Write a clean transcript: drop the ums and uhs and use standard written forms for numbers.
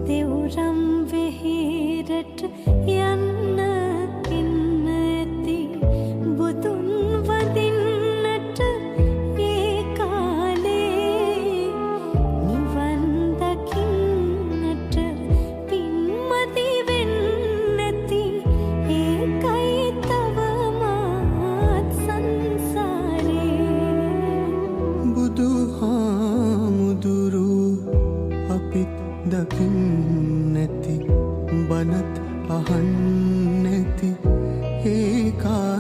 දෙවුරම් වෙහෙරට යන්න එන්න ඇති බුදුන් වදින්නට ඒ කාලේ නිවන් දකින්නට පින්මදි වෙන්නැති ඒකයි තවමත් සංසාරේ. බුදු හාමුදුරු අපිත් දකින්නැති, බණත් අහන්නැති ඒ කාලේ.